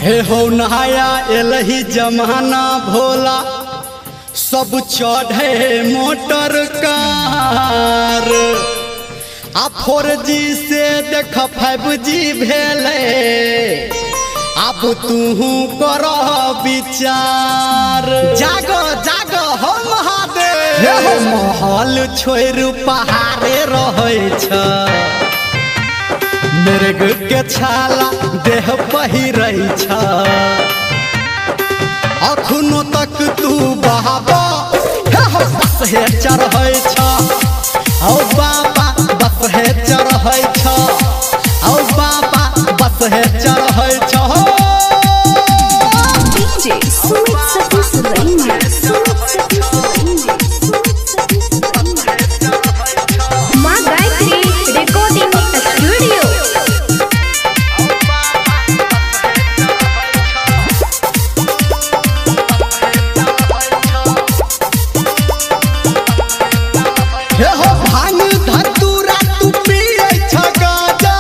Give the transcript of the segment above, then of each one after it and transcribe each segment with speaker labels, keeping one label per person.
Speaker 1: हे हो नहाया एलही जमाना भोला, सब चढ़े मोटर कार। आ 4G से देख 5G भेले, अब तू कर विचार। जागो जागो हो महादेव, हे हो महल छोड़ पहाड़े रहै छ, मृग के छाला देह पहिरै छ। अखनो तक तू बाबा हे हो बस हे चढ़ै छ, औ बाबा बस हे चढ़ै छ, औ बाबा बस हे चढ़ै छ।
Speaker 2: DJ Sumit Satish Raina. Sumit Satish Raina. Sumit Satish Raina. माँ गायत्री रिकॉर्डिंग स्टूडियो।
Speaker 1: हे हो भांग धतूरा तू पियै छ गाजा,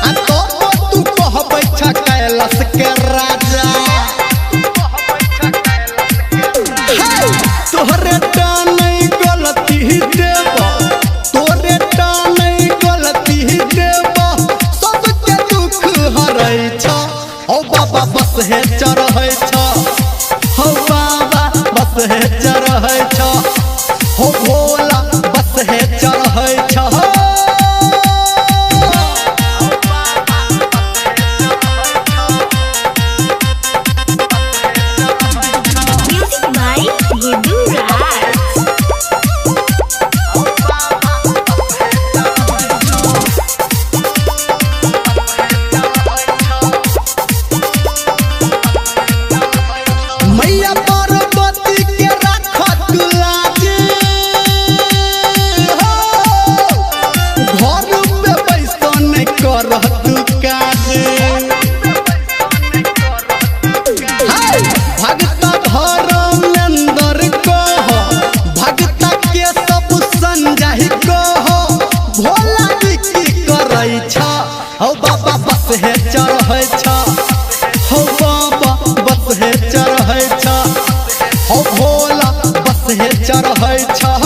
Speaker 1: आ तबो तू कहबै छ कैलाश के राजा। हे तोहरे टा नहि गलती देब, तोरे टा नहि गलती देब, सबके दुख हरै छ। औ बाबा बस हे चढ़ै छ, हो बाबा बस हे चढ़ै छ, हो भोला बस हे चढ़ै छ।
Speaker 2: Music by Guddu Raj.
Speaker 1: मैया पार्वती के राखत लाज हो, घर पे बैसन करत काज। हाय, भगत धर्मेंद्र कह, भगत के सब संजय कह, भोला जी की करै छ। हौ बाबा बस हे चढ़ै छ, हौ बाबा बस हे चढ़ै छ, हौ भोला बस हे चढ़ै छ।